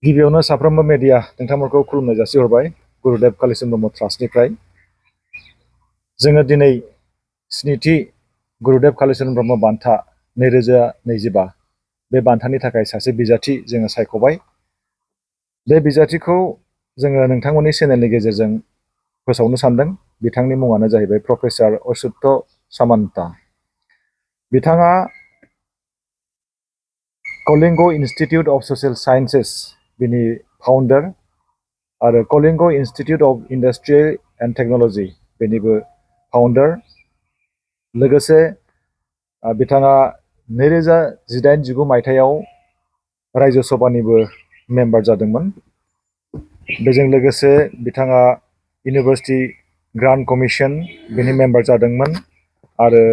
गिबियावनो साफ्रोमबो मेडिया नोंथांमोनखौ खुलुमनाय जासिहरबाय गुरुदेव कालिचरण ब्रह्म ट्रास्टनिफ्राय। जोङो दिनै स्निथि गुरुदेव कालिचरण ब्रह्म बान्था 2025 बे बान्थानि थाखाय सासे बिजाथि जोङो सायख'बाय। बे बिजाथिखौ जोङो नोंथांमोननि चेनेलनि गेजेरजों फोसावनो सानदों। बिथांनि मुङानो जाहैबाय प्रफेसर अच्युत सामन्ता। बिथाङा Kalinga institute of social sciences बिनि फाउन्डार आरो Kalinga institute of industrial and technology बेनिबो फाउन्डार। लोगोसे बिथाङा 2018-19 मायथाइयाव रायजो सभानिबो मेम्बार जादोंमोन। बेजों लोगोसे बिथाङा इउनिभार्सिटी ग्रान्ट कमिशन बेनि मेम्बार जादोंमोन आरो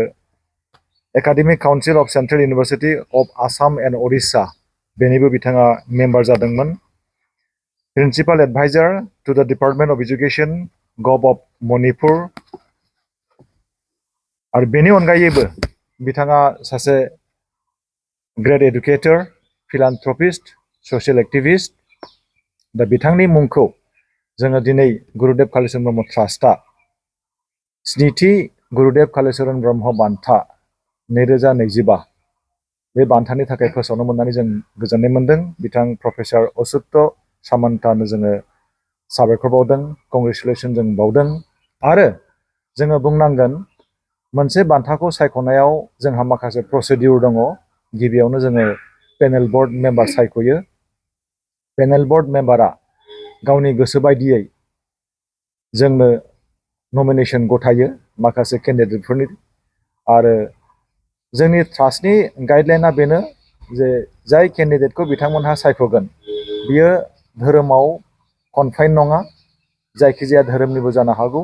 academic council of central university of Assam and Odisha बेनिबो बिथाङा मेम्बार जादोंमोन। प्रिन्सिपाल एडभाइजार टू द डिपार्टमेंट अफ एजुकेशन गव अफ मणिपुर आरो बेनि अनगायैबो बिथाङा सासे ग्रेट एडुकेटर, फिलान्थ्रपिस्ट, सशियल एक्टिविस्ट। दा बिथांनि मुंखौ जोङो दिनै गुरुदेव कालिचरण ब्रह्म ट्रास्टआ स्निथि गुरुदेव कालिचरण ब्रह्म बान्था 2025 बे बान्थानि थाखाय फोसावनो मोननानै जों गोजोननाय मोनदों। बिथां प्रफेसर अच्युत सामन्तानो जोङो साबायखर बावदों, कंग्रेचुलेसन जों बावदों। आरो जोङो बुंनांगोन मोनसे बान्थाखौ सायख'नायाव जोंहा माखासे प्रसिडिउर दङ। गिबियावनो जोङो पेनेल बोर्ड मेम्बार सायख'यो। पेनेल बोर्ड मेम्बारा गावनि गोसो बायदियै जोंनो नमिनेशन गथायो माखासे केन्डिडेटफोरनि। आरो जोंनि ट्रास्टनि गाइडलाइना बेनो जे जाय केन्डिडेटखौ बिथांमोनहा सायख'गोन बियो धोरोमाव कनफाइन नङा, जायखिजाया धोरोमनिबो जानो हागौ,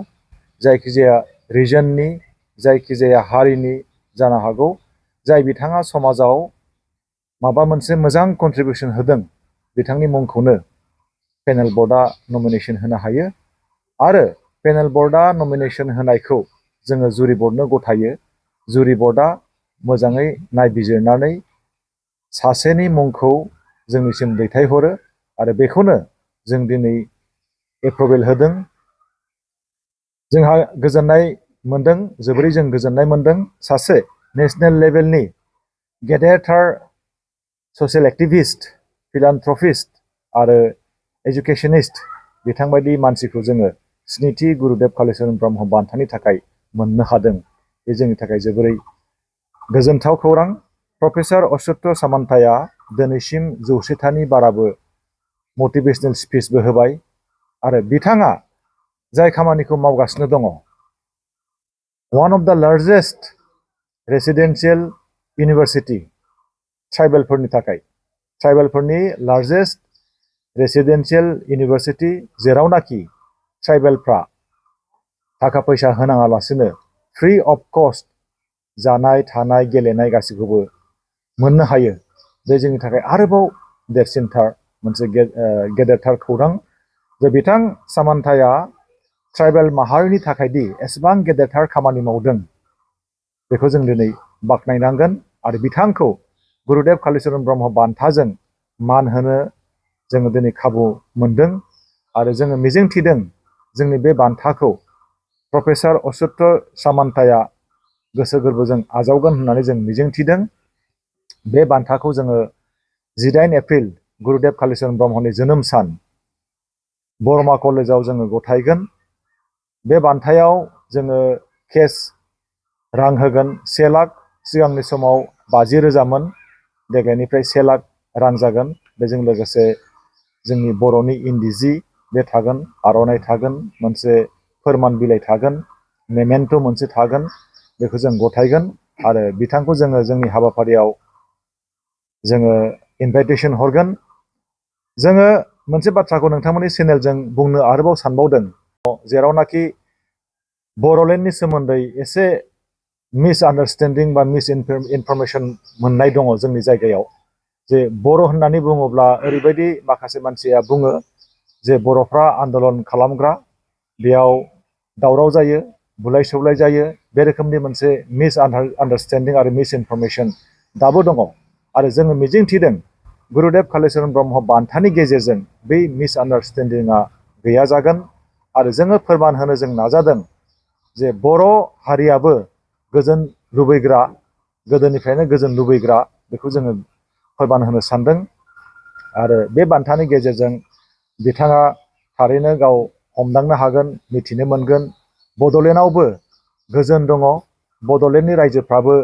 जायखिजाया रिजननि, जायखिजाया हारिनि जानो हागौ। जाय बिथाङा समाजाव माबा मोनसे मोजां कन्ट्रिबिउसन होदों बिथांनि मुंखौनो पेनेल बर्डआ नमिनेशन होनो हायो। आरो पेनेल बर्डआ नमिनेशन होनायखौ जोङो जुरि बर्डनो गथायो। जुरि बर्डआ मोजाङै नायबिजिरनानै सासेनि मुंखौ जोंनिसिम दैथायहरो आरो बेखौनो जों दिनै एप्रुभेल होदों। जोंहा गोजोननाय मोनदों, जोबोरै जों गोजोननाय मोनदों। सासे नेशनेल लेभेलनि गेदेरथार सशियल एक्टिविस्ट, फिलान्थ्रपिस्ट आरो एजुकेशनिस्ट बिथांबायदि मानसिखौ जोङो स्निथि गुरुदेव कालिचरण ब्रह्म बान्थानि थाखाय मोननो हादों। बे जोंनि थाखाय जोबोरै गोजोनथाव खौरां। प्रफेसर अच्युत सामन्ताया दिनैसिम 100थानि बाराबो मटिभेशनेल स्पिचबो होबाय आरो बिथाङा जाय खामानिखौ मावगासिनो दङ, one of the largest residential university ट्राइबेलफोरनि थाखाय, ट्राइबेलफोरनि लार्जेस्ट रेसिडेन्शियेल इउनिभार्सिटि, जेरावनाखि ट्राइबेलफ्रा थाखा फैसा होनाङालासिनो फ्रि अफ कस्ट जानाय थानाय गेलेनाय गासैखौबो मोननो हायो। बे जोंनि थाखाय आरोबाव देरसिनथार मोनसे गेदेरथार खौरां जे बिथां सामन्ताया ट्राइबेल माहारिनि थाखायदि एसेबां गेदेरथार खामानि मावदों बेखौ जों दिनै बाख्नायनांगोन। आरो बिथांखौ गुरुदेव कालिचरण ब्रह्म बान्थाजों मान होनो जोङो दिनै खाबु मोनदों आरो जोङो मिजिंथिदों जोंनि बे बान्थाखौ प्रफेसर अच्युत सामन्ताया गोसो गोरबोजों आजावगोन होननानै जों मिजिंथिदों। बे बान्थाखौ जोङो 18 एप्रिल गुरुदेव कालिचरण ब्रह्मनि जोनोम सान बरमा कलेजाव जोङो गथायगोन। बे बान्थायाव जोङो केस रां होगोन 1 लाख। सिगांनि समाव 50,000मोन, देग्लायनिफ्राय 1 लाख रां जागोन। बेजों लोगोसे जोंनि बर'नि इन्दि जि बे थागोन, आर'नाइ थागोन, मोनसे फोरमान बिलाइ थागोन, मेमेन्ट' मोनसे थागोन। बेखौ जों गथायगोन आरो बिथांखौ जोङो जोंनि हाबाफारियाव जोङो इनभाइटेसन हरगोन। जोङो मोनसे बाथ्राखौ नोंथांमोननि चेनेलजों बुंनो आरोबाव सानबावदों, जेरावनाखि बर'लेण्डनि सोमोन्दै एसे मिसआन्डारस्टेन्डिं बा इनफरमेसन मोननाय दङ जोंनि जायगायाव। जे बर' होननानै बुङोब्ला ओरैबायदि माखासे मानसिया बुङो जे बर'फ्रा आन्दलन खालामग्रा, बेयाव दावराव जायो, बुलाय सुलाय जायो। बे रोखोमनि मोनसे मिसआन्डारस्टेन्डिं आरो मिसइनफरमेसन दाबो दङ। आरो जोङो मिजिंथिदों गुरुदेव कालिचरन ब्रह्म बान्थानि गेजेरजों बै मिसआन्डारस्टेन्डिंआ गैया जागोन आरो जोङो फोरमान होनो जों नाजादों जे बर' हारियाबो गोजोन लुबैग्रा, गोदोनिफ्रायनो गोजोन लुबैग्रा, बेखौ जोङो फोरमान होनो सानदों। आरो बे बान्थानि गेजेरजों बिथाङा थारैनो गाव हमदांनो हागोन, मिथिनो मोनगोन बड'लेण्डआवबो गोजोन दङ, बड'लेण्डनि रायजोफ्राबो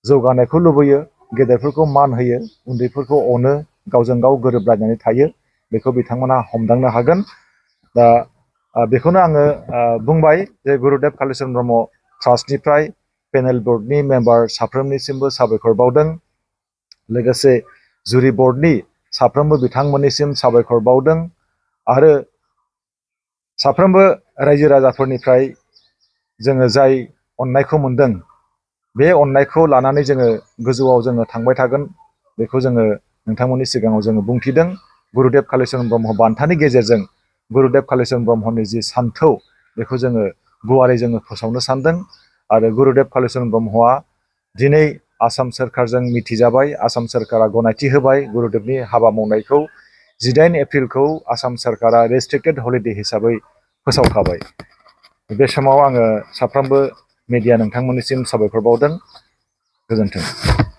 जौगानायखौ लुबैयो, गेदेरफोरखौ मान होयो, उन्दैफोरखौ अनो, गावजों गाव गोरोबलायनानै थायो, बेखौ बिथांमोना हमदांनो हागोन। दा बेखौनो आङो बुंबाय जे गुरुदेव कालिचरन ब्रह्म ट्रास्टनिफ्राय पेनेल बर्डनि मेम्बार साफ्रोमनिसिमबो साबायखर बावदों। लोगोसे जुरि बर्डनि साफ्रोमबो बिथांमोननिसिम साबायखर बावदों आरो साफ्रोमबो रायजो राजाफोरनिफ्राय जोङो जाय अननायखौ मोनदों बे अननायखौ लानानै जोङो गोजौआव जोङो थांबाय थागोन, बेखौ जोङो नोंथांमोननि सिगाङाव जोङो बुंथिदों। गुरुदेव कालिचरन ब्रह्म बान्थानि गेजेरजों गुरुदेव कालिचरन ब्रह्मनि जि सान्थौ बेखौ जोङो गुवारै जोङो फोसावनो सानदों। आरो गुरुदेव कालिचरन ब्रह्मआ दिनै आसाम सोरखारजों मिथिजाबाय, आसाम सोरखारा गनायथि होबाय गुरुदेवनि हाबा मावनायखौ। 18 एप्रिलखौ आसाम सोरखारा रेस्ट्रिक्टेड हलिडे हिसाबै फोसावखाबाय। बे समाव आङो साफ्रोमबो मिडिया नोंथांमोननिसिम साबायखर बावदों। गोजोन्थों।